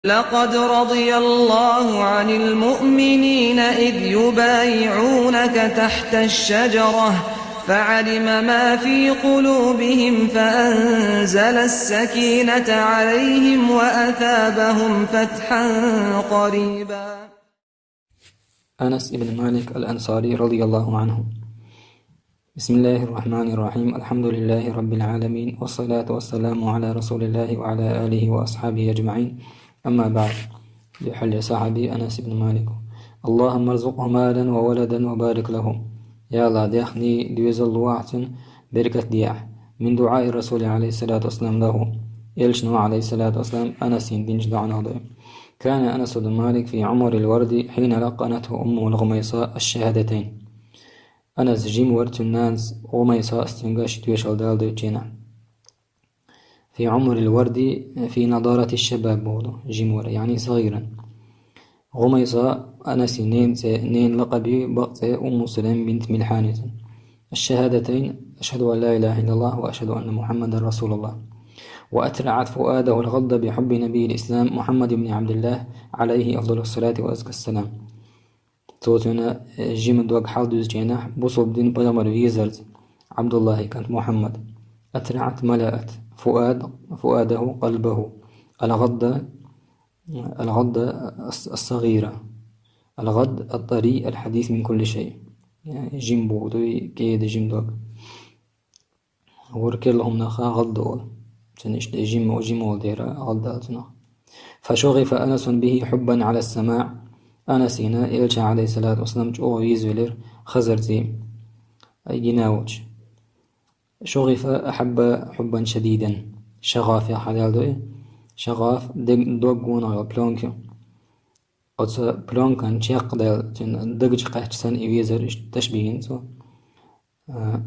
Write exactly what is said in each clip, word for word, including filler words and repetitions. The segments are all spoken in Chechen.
لقد رضي الله عن المؤمنين إذ يبايعونك تحت الشجرة فعلم ما في قلوبهم فأنزل السكينة عليهم وأثابهم فتحا قريبا. Анас ибн Малик аль-Ансари, радияллаху анху. بسم الله الرحمن الرحيم. الحمد لله رب العالمين. والصلاة والسلام على رسول الله وعلى آله وأصحابه أجمعين. أما بعد. Духхьал я сахьаби Анас ибн Малик. اللهم ارزقه مالا وولدا وبارك له. Я АллахӀ, дехний доьзал луахь цун, беркат деахь. من دعاء الرسول عليه الصلاة والسلام له. Элчано, алейхиссалату вассалам, Анасин динчу доӀанах ду. كان أنس بن مالك في عمر الورد حين لقنته أمه الغميصاء الشهادتين. Анас жима вара, цуьнан нанас ГӀумайса цуьнга ши тоьшалла даладойтучу хенахь. في عمر الورد في نضارة الشباب боху ду, жима вара, яъни сагӀира. ГӀумайса Анасин ненан цӀе, ненан лакъаб ю, бакъ цӀе Умму Сулайм бинт Милхьан ю цуьнан. الشهادتين: أشهد أن لا إله إلا الله وأشهد أن محمدا رسول الله. وأترعت فؤاده الغض بحب نبي الإسلام محمد بن عبد الله عليه أفضل الصلاة وأزكى السلام. Цо цуьнан, э, жима дог хьалдуьзучу хенахь, бусалба дина пайхамар везарца, Абдуллахьан кӀант Мухьаммад. أترعت ملأت فؤاد، فؤاده، قلبه. الغض، الغض الص-، الصغيرة. الغض الطري الحديث من كل شيء. Э, жима боху ду и, кӀеда жима дог. ХӀора керла хӀуманах гӀадда олу. Цуьнан иштта жима, жима волу дера гӀадда олу цунах. فشغف أنس به حبا على السماع. Анасина Элча, алейхиссалату вассалам, чӀогӀа везавелира хазарций, ай гина волчу. شغف أحب حبا شديدا. ШагӀаф яха хьадал ду и. ШагӀаф, дог, дог гонах йолу плёнка ю. Оцу плёнкан чекхдаьлла, цуьнан дагчу кхаьчча санна и везар, иштта ташбихь йина цо. А,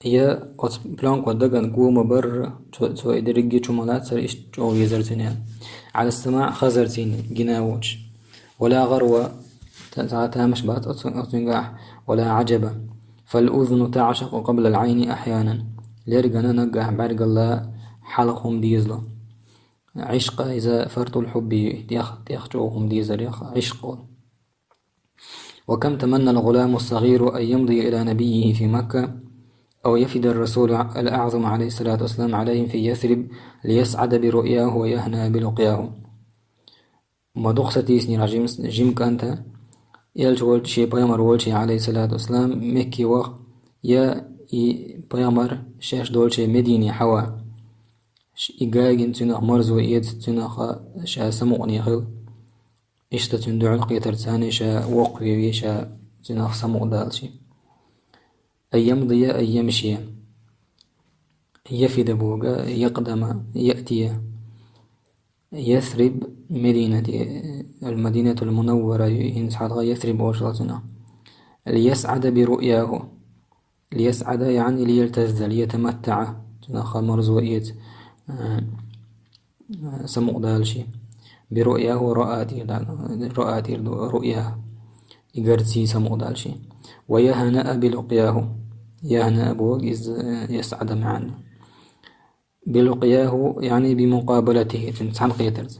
я оцу плёнко дагна го ма-барра, цо, цо и дерриге чу ма лацара, иштта чӀогӀа везар цуьнан. على السماع, хазарций гина волчу. ولا غرو, та-, цхьа тамаш бац оцу-, оцуьнгахь, ولا عجب. فالأذن تعشق قبل العين أحيانا. Лергана наггахь бӀаьргалла хьалха хӀума дезало. Ӏишкъ иза фартӀул хьубби ю, тӀех, тӀех чӀогӀа хӀума дезарех Ӏишкъ олу. وكم تمنى الغلام الصغير أن يمضي إلى نبيه في مكة، أو يفد الرسول الأعظم عليه الصلاة والسلام عليهم في يثرب ليسعد برؤياه ويهنأ بلقياه. Ма дукха сатийсинера жим-, жима кӀанта, Элча волчу, шен пайхамар волчу, алейхиссалату вассалам, Мекке ваха, я и пайхамар шаьш долчу Медине хьава. Ш-, и гайгина цуьнах марзо эца, цуьнах ша самукъане хила. Иштта цуьнан дуьхьал кхетар царна ша воккхаве, ша цуьнах самукъадалчи. أن يمضي, أن يمشي. يفد боху, يقدم, يأتي. يثرب مدينة, المدينة المنورة ю, хӀинца хьалха Ясриб олуш ду цунах. ليسعد برؤياه. ليسعد يعني ليلتذ، ليتمتع. Цунах марзо эца, а, а, самукъадалчи. برؤياه, رؤى тӀера ду, رؤى тӀера ду, رؤيا. И гарций самукъадалчи. ويهنأ بلقياه. يهنأ боху иза, а, يسعد маьӀна. بلقياه يعني بمقابلته، цуьнца цхьаьна кхетарца.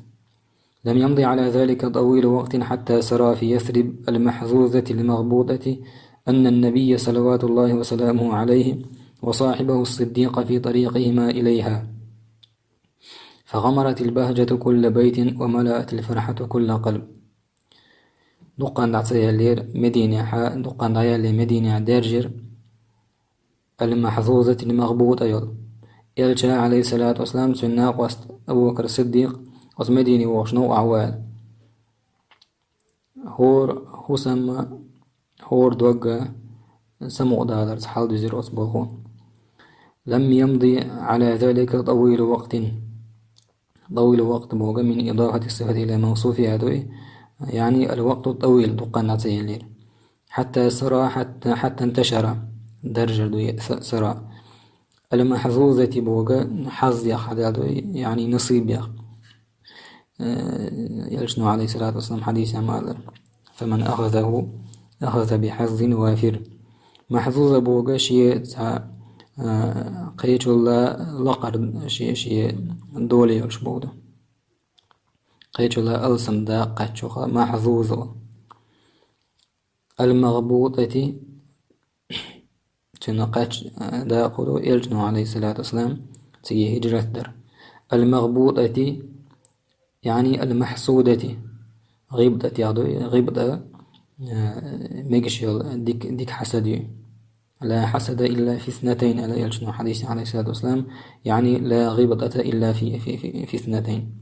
لم يمض على ذلك طويل وقت حتى سرى في يثرب المحظوظة المغبوطة أن النبي صلوات الله وسلامه عليه وصاحبه الصديق في طريقهما إليها، فغمرت البهجة كل بيت وملأت الفرحة كل قلب. Дуккха дӀа ца яьллера Мединехьа, дуккха дӀа яьллера Мединехьа даьржира. المحظوظة المغبوطة йолу. Элча, алейхиссалату вассалам, цуьнан накъост Абу Бакр Сиддикъ оцу Медине вогӀуш новкъахь ву аьлла. ХӀора хӀусамна, хӀора догга самукъадаларца хьалдуьзира оцу балхо. لم يمض على ذلك طويل وقت. طويل وقت боху من إضافة الصفة إلى موصوفها ду и, يعني الوقت الطويل, дуккха дӀа ца яьллера. حتى سرى، حتى، حتى انتشر, даржар ду и, с-, سرى. المحظوظة боху хьазз яха хьадал ду и, يعني насиб яха. Э, Элчано, алейхиссалату вассалам, хьадисехь ма аллара: فمن أخذه أخذ بحظ وافر. Махьзуза боху шен цхьа а, кхечул лакхара ши-, ши дола йолуш боху ду. Кхечул алсам дакъа кхаьчча, махьзуз олу. Ал-МагӀбутӀати, цуьнан кхаьчна, а, дакъа ду, Элчано, Ӏалайхиссалату вассалам, цига хӀижрат дара. Ал-МагӀбутӀати, яъни ал-махьсудати. ГӀибтӀа тӀехь ду, гӀибтӀа, а, мегаш йолу дика, дика хьасад ю. «Ла хьасада илла фи иснатайн», аьлла Элчано хьадисехь, Ӏалайхиссалату вассалам, яъни «ла гӀибтӀата илла фи, фи, фи, фи иснатайн».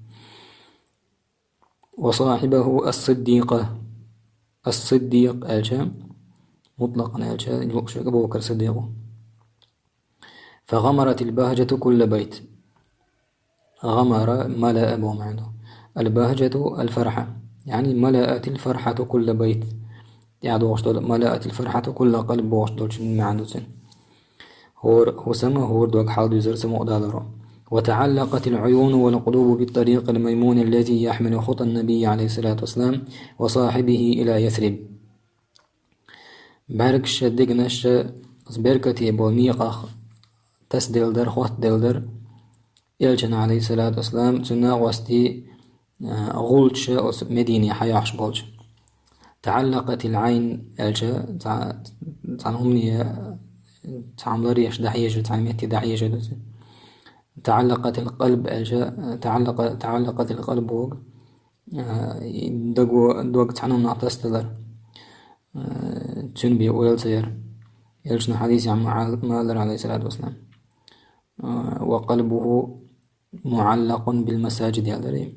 «Ва сахьибаху ас-сиддикъа». Ас-Сиддикъ аьлча, мутлакъан аьлча, луъуш верг Абу Бакр Сиддикъ ву. «Фа гӀамаратил багьжату кулла байт». ГӀамара, малаа боху маьӀна ду. Ал-багьжату ал-фархьа. Яъни малаатил фархьату кулла байт. ТӀаьхьа догӀуш долу, малаатил фархьату кулла къалб бохуш долчун маьӀна ду цуьнан. ХӀора хӀусама, хӀора дог хьалдуьзура самукъадаларо. «Ва таӀаллакъатил Ӏуюну вал къулубу бит-тарикъил маймуни аллази яхьмилу хутан набий, Ӏалайхиссалату вассалам, ва сахьибихи ила Ясриб». БӀаьргаш а, дегнаш а оцу беркате болу некъах тасаделла дара, хоттаделла дара. Элчанан, Ӏалайхиссалату вассалам, цуьнан накъостий, а, гӀулчаш а оцу Медине хьайохьуш болчу. «ТаӀаллакъатил Ӏайн» аьлча, цхьа-, цхьана хӀумане, цхьа хӀума ларъеш дӀахьежар, цхьана метте дӀахьежар ду цуьнан. «ТаӀаллакъатил къалб» аьлча, таӀаллакъа-, «таӀаллакъатил къалб» боху, а, и даго, дог цхьана хӀуманах тасаделира. А, цуьнан бен ойла ца яра. Элчано хьадисехь ма-, ма аллара, Ӏалайхиссалату вассалам. А, «ва къалбуху муӀаллакъун бил масаджид», аьллера.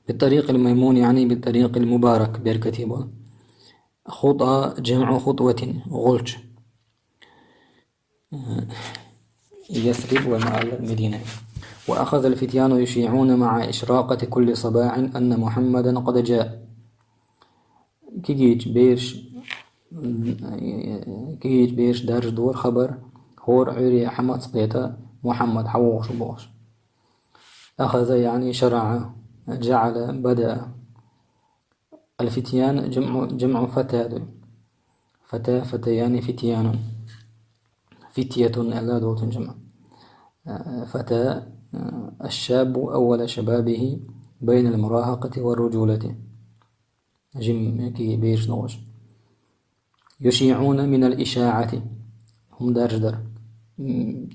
«Бит-тарикъил маймун», яъни «бит-тарикъил мубарак», беркате болу. «ХутӀа» жамӀу хутӀватин, гӀулч. Ясриб ва ма аллара Медина. «Ва ахазал фитьяну юшиӀуна маӀа ишракъати кулли сабахьин анна Мухьаммадан къад жаа». Кегийчу бераш, кегийчу бераш даржадора хабар, хӀора Ӏуьйре хьамаца кхета Мухьаммад хьавогӀуш ву бохуш. «Ахаза», яъни «шараӀа», «жаӀала», «бадаа». Ал-фитьян жамӀу, жамӀу фата ду. Фата, фатаяни, фитьянун. Фитьятун аьлла долчун жамӀ. Э, фата, э, аш-шаббу аввала шабабихи байнал мурахакъати ва руджулати. Жимма кегий бераш догӀуш. «ЮшиӀуна минал ишаӀати». ХӀума даржадар. М,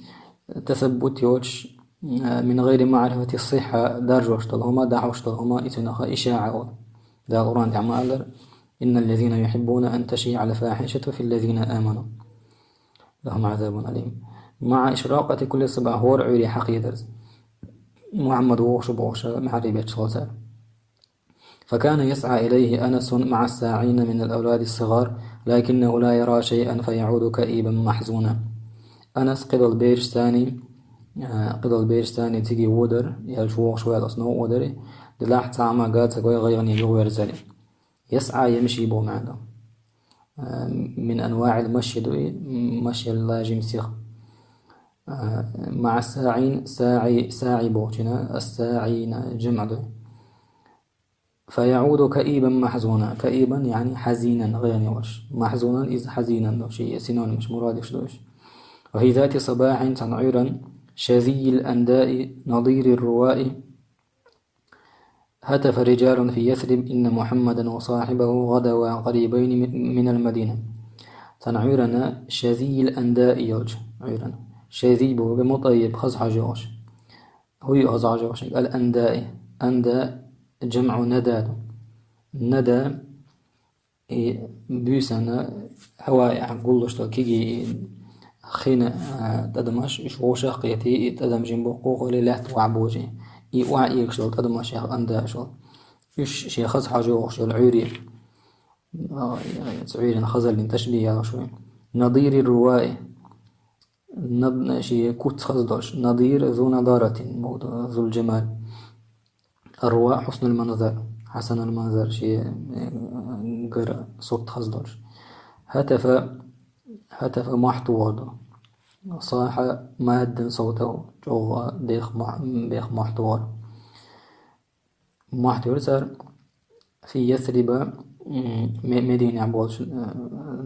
тасаббут йоцуш, а, «мин гӀайри маӀрифати сихьа» даржош долу хӀума, дахьош долу хӀума, и цунах ишаӀа олу. Дала Къуръан тӀехь ма аллара: «Инналлазина юхьиббуна ан ташиӀал фахьишату филлазина аману лахум азабун алим». «МаӀа ишракъати кулли сабахь», хӀора Ӏуьйре хьакхетарца. Мухьаммад вогӀуш ву бохуш, маьхьарий бетташ хилла цара. «Факана ясӀа илайхи Анасун маӀа саӀина минал авлади сигар, лакиннаху ла яра шайъан фаяӀуду каибан махьзуна». Анас кхидолу бераш царний, а, кхидолу бераш царний цига вуо дара, яьлча вогӀуш ваьлла оцу новкъа вуо дара, делахь цхьа хӀума ган ца гой гӀайгӀане юхаверзаре. ЯсӀа ямши боху маьӀна ду. А, мин анваӀил маши ду и, маши лазим сиха. А, маӀа саӀин, саӀи, саӀи бохучуьнан, ас-саӀина жамӀ ду. «Фаяъуду каибан махьзуна». Каибан, яъни хьазинан, гӀайгӀане волуш. Махьзунан, иза хьазинан ду, ши синонимаш, мурадаш ду уьш. «Ва фи зати сабахьин», цхьана Ӏуьйран, «шазийил андаи, надирир руваи, хатафа риджалун фи Ясриб инна Мухьаммадан ва сахьибаху гӀадава къарибайни ми-, минал Мадина». Цхьана Ӏуьйрана «шазийил андаи» йолчу Ӏуьйрана. Шазий бохург МутӀаййиб, хаза хьожа йогӀуш. ХӀун ю хаза хьожа йогӀуш? Ал-андаи. Анда жамӀу нада ду. Нада, и буьйсанна хьаваъехь гуллуш долу кегий, и хин, а, тӀадамаш, уьш вовшах а кхетий, и тӀадам жима боккхо а хуьлий, лаьтта охьабожий. И охьаэгаш долу тӀадамаш яха анда аьлла. Уьш шен хаза хьожа йогӀуш йолу Ӏуьйре. А, цу Ӏуьйран хазаллин ташбихӀ йолуш ву. «Надирир руваи». Над-, шен куц хаза долуш. «Надир зу надаратин», боху, зул жамал. «Ар-рува хьуснул манзар». Хьасанул манзар, шен, э, гар сурт хаза долуш. «Хатафа», «хатафа» мохь тухур ду. «Сахьа маддан савтаху», чӀогӀа бех мохь, бех мохь тухур. Мохь туьйхира цара. «Фи Ясриба», м, Ме-, Мединехь болчу, э,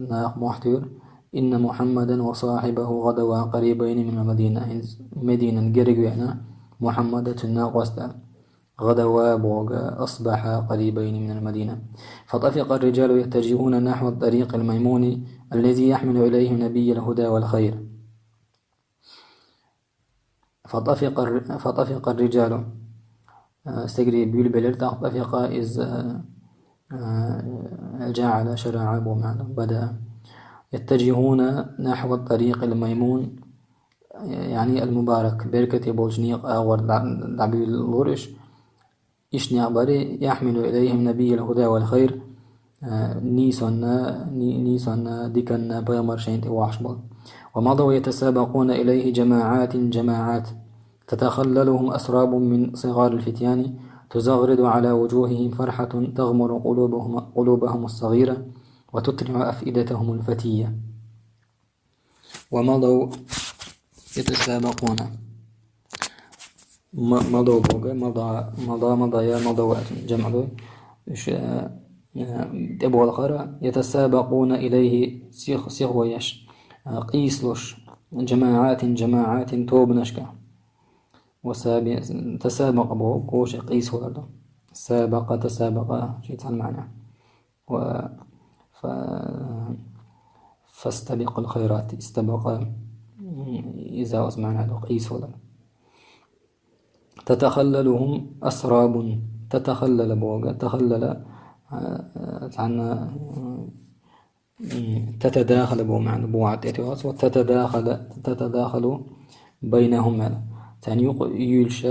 наха мохь туьйхира. إن محمدا وصاحبه غدوا قريبين من المدينة. Мединан герга веана Мухьаммад а цуьнан накъост а. غدوا боху, أصبحا قريبين من المدينة. فطفق الرجال يتجهون نحو الطريق الميمون الذي يحمل إليه نبي الهدى والخير. فطفق الر-، فطفق الرجال. Э, стегарий буьйлабелира, тӀаккха طفق иза, э, э, جعل، شرع боху маьӀна, بدأ. يتجهون نحو الطريق الميمون, яъни المبارك, беркате болчу некъа агӀор дӀа-, дӀабуьйлалора уьш. Иштта некъ бара, يحمل إليهم نبي الهدى والخير, э, нийсонна, ни-, нийсонна, диканна пайхамар шайна тӀе вахьаш болу. ومضوا يتسابقون إليه جماعات جماعات. تتخللهم أسراب من صغار الفتيان، تزغرد على وجوههم فرحة تغمر قلوبهم، قلوبهم الصغيرة، وتترع أفئدتهم الفتية. ومضوا يتسابقون. М-, مضوا боху, مضى، مضى، مضيا، مضوا, جمع ду. Уьш, э, э, тӀеболхара, يتسابقون إليه, сих-, сихвеш, э, къийсалуш, جماعات جماعات, тобанашка. وساب-، تسابق боху, кхочуш къийсавалар ду. سابق، تسابق, шен цхьана маьӀна. و ف-، فاستبقوا الخيرات, истабакъа, м, иза оцу маьӀна ду, къийсавалар. تتخللهم أسراب, تتخلل боху, تخلل, а, а, цхьанна, м, تتداخل боху маьӀна, боху тӀе тӀе вац, وتتداخل، تتداخل بينهم аьлла. Царна юкъа юьйлуш,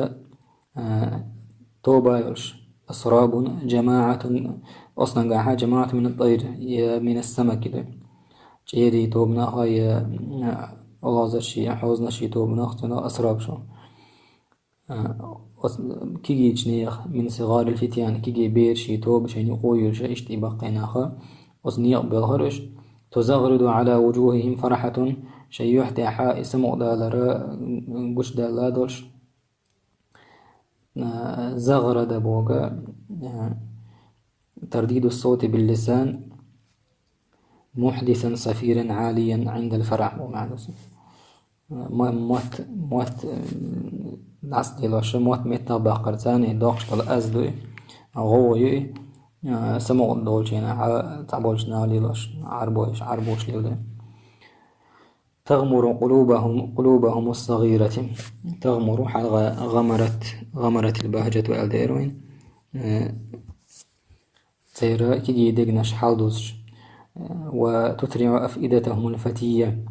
а, тоба йолуш. أسراب جماعة, оцу нагахь جماعة من الطير, я من السمك ду. ЧӀерийн тобанах, я, а, олхазарший, я хьозанаший тобанах, цунах أسراب шу. А, оц-, кегийчу нехан, من صغار الفتيان, кегий бераший тоба шайна юкъа юьйлуш, иштта и баккхий нах, оцу некъа боьлхура уьш. تزغرد على وجوههم فرحة, шайн юьхь тӀехь и самукъадалар гучудаьлла долуш. А, زغرد боху, а, ترديد الصوت باللسان محدثا صفيرا عاليا عند الفرح боху маьӀна ду. Ма-, мотт, мотт, м, дӀасадалош, мотт меттах баккхар царна, и доккхуш долу аз ду и, гӀо ю и, а, самукъадолчу хенахь, а, цхьаболчу наха лелош, Ӏарбош, Ӏарбош лело. تغمر قلوبهم، قلوبهم الصغيرة. تغمر, хьалха غمرت, غمرت البهجة аьлла дера вайн. Э, церан кегий дегнаш хьалдузуш. Э, وتترع أفئدتهم الفتية.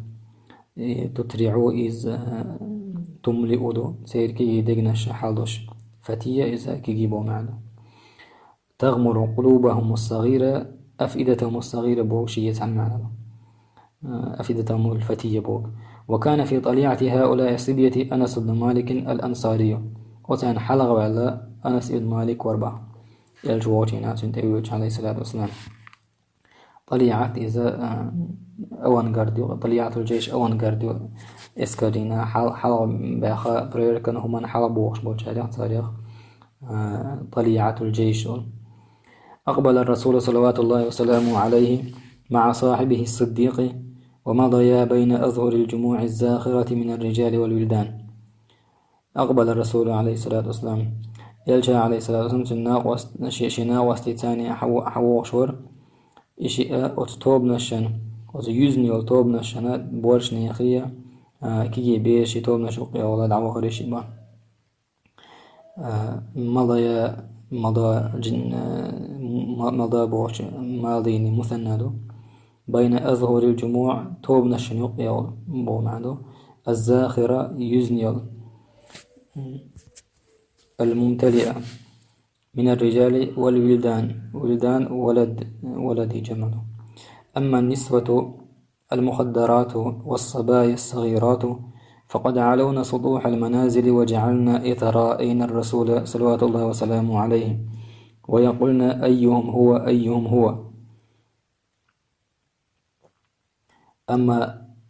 Э, تترع иза, э, تملئ ду, церан кегий дегнаш хьалдуш. Фатия иза кегий боху маьӀна. تغمر قلوبهم الصغيرة، أفئدتهم الصغيرة боху шен цхьана маьӀна. Э, أفئدتهم الفتية боху. وكان في طليعة هؤلاء الصبية أنس بن مالك الأنصاري. Оцарна хьалха ваьлла Анас ибн Малик вара боху. Элча вогӀучу хенахь цунна тӀе воьдуш, عليه الصلاة والسلام. ТӀалиӀат иза, э, авангард ю, طليعة الجيش авангард ю, эскарина хьал-, хьалха баьхна, проверкана хӀуманна хьалха бохуш болчарех, царех, э, طليعة الجيش олу. أقبل الرسول صلوات الله وسلامه عليه مع صاحبه الصديق ومضيا بين أزهر الجموع الزاخرة من الرجال والولدان. أقبل الرسول عليه الصلاة والسلام. Элча, عليه الصلاة والسلام, цуьнан накъост-, ши-, шен накъостий царна хьан-, хьан вогӀуш вара. И шиъ оцу тобанашна, оцу юьзна йолу тобанашна, боьршачу нахе, а, кегий бераший тобанаш юккъехула дӀавахара и шиъ бан. А, مضيا, مضى, جن-, а, м-, مضى бохучу ماضي مثنى ду. بين أزهر الجموع, тобанашна юккъехула боху маьӀна ду. الزاخرة, юьзна йолу. الممتلئة. من الرجال والولدان. ولدان ولد، ولد جمع. أما النسوة المخدرات والصبايا الصغيرات فقد علون سطوح المنازل وجعلن يتراءين الرسول صلوات الله وسلامه عليه ويقولن: أيهم هو، أيهم هو. Амма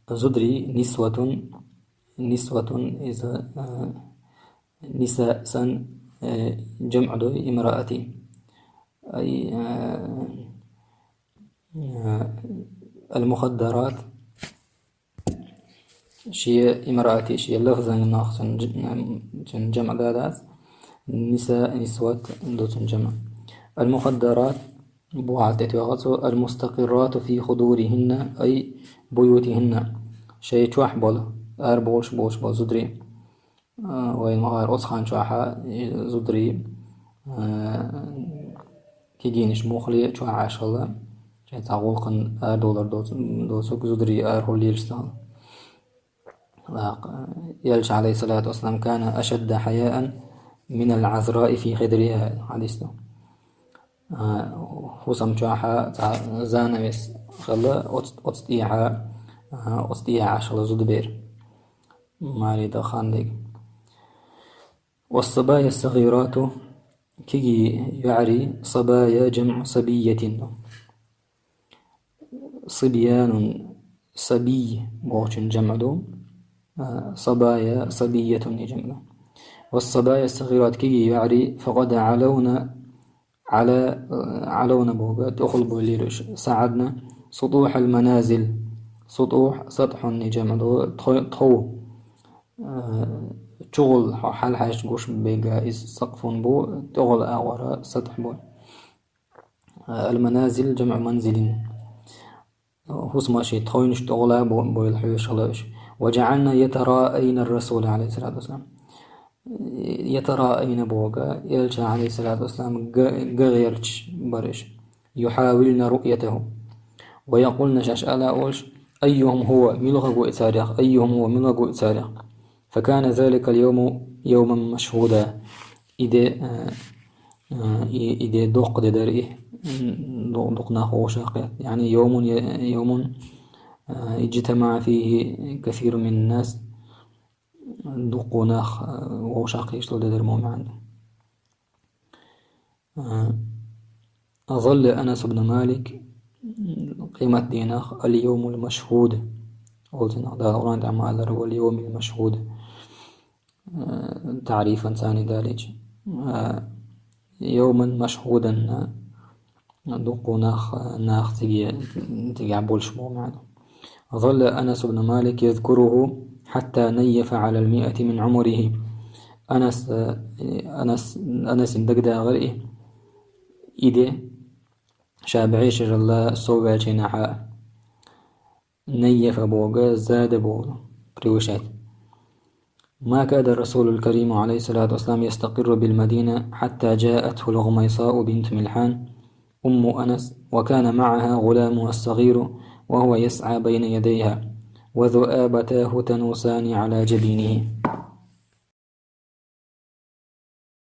зударий, نسوة, نسوة иза, а, ниса сан, э, جمع ду امرأة. Ай, а, а, المخدرات, Шен имраати, шен лафзанга нах цун дж-, цун джамъ да дац. Ниса, нисват ду цун джамъ. Аль-мухаддарат, бухьалта тӀетоьгӀа цо, аль-мустакъиррату фи худурихинна, ай буютихинна. Шоай чохь бола, ара болуш болуш бола зударий. А, вайн ма-, оцу хан чохьа, э, зударий, э, кегийнаш муххале чохь Ӏаш хилла, шайн цхьа гӀуллакхана арадовлар доцу-, доцург зударий арахула лелаш ца хилла. ТӀаккха, э, Элча, алейхиссалату вассалам, кана ашадда хьаяан минал Ӏазраи фи хидриха, хьадис ду. А, хӀусам чохьа цхьа занавес хилла, оц-, оцу тӀехьа, а, оцу тӀехьа Ӏаш хилла зудабер. Маре дан хан дерг. Вассабая сагӀирату, кегий йоӀарий, сабая джамъу сабийятин ду. Сибьянун, сабий бохучун джамъ ду, а, сабая сабийятун и джамъ ду. Вассабая сагӀират, кегий йоӀарий, факъад Ӏалавна, Ӏала-, Ӏалавна бохург, тӀехула бовлийра уьш, саӀадна, сутӀухьал маназил, сутӀухь сатӀхьун и джамъ ду, тхо-, тхов, а, чугӀул хьо-, хьалхьаьжча гуш берг иза сакъфун бу, тӀехула агӀора сатӀхь бу. Аль-маназил джамъу манзилин. ХӀусамаш, тховнаш тӀехула бо-, бовла хьоьжуш хилла уьш. Ва джаӀална ятараайна ар-расула, алейхиссалату вассалам. Ятараайна бохург, Элча, алейхиссалату вассалам, га-, ган гӀерташ бара уьш. Юхьавилна руъятаху. Ва якъулна, шаьш ала олуш, айюхум хӀува, муьлхарг ву и царех, айюхум хӀува, муьлхарг ву и царех. Факана заликал йовму йовман машхӀуда. И де, а, а, и, и де доккха де дара и, м, ду-, дукха нах вовшахкхетта. Яъни йовмун, йовмун, а, иджтамаӀа фихӀи касирун минан-нас, дуккха нах, а, вовшахкхеташ долу де дара мо маьӀна. А, ظل أنس بن مالك, къематдийнах, اليوم المشهود. Олу цунах Дала Къуръан тӀехь ма-аллара, واليوم المشهود. Э, таърифан царна далийча. Э, йовман машхӀудан, дуккха нах, нах циге, цигахь болуш бу маьӀна. ظل أنس بن مالك يذكره حتى نيف على المائة من عمره. Анас, э, Анас, Анасин дагадагӀара и, и де, ша бӀешералла сов ваьлчийнахьа. Найяфа бохург, зада бохург, превышать. ما كاد الرسول الكريم عليه الصلاة والسلام يستقر بالمدينة حتى جاءته الغميصاء بنت ملحان أم أنس، وكان معها غلامها الصغير وهو يسعى بين يديها، وذؤابتاه تنوصان على جبينه.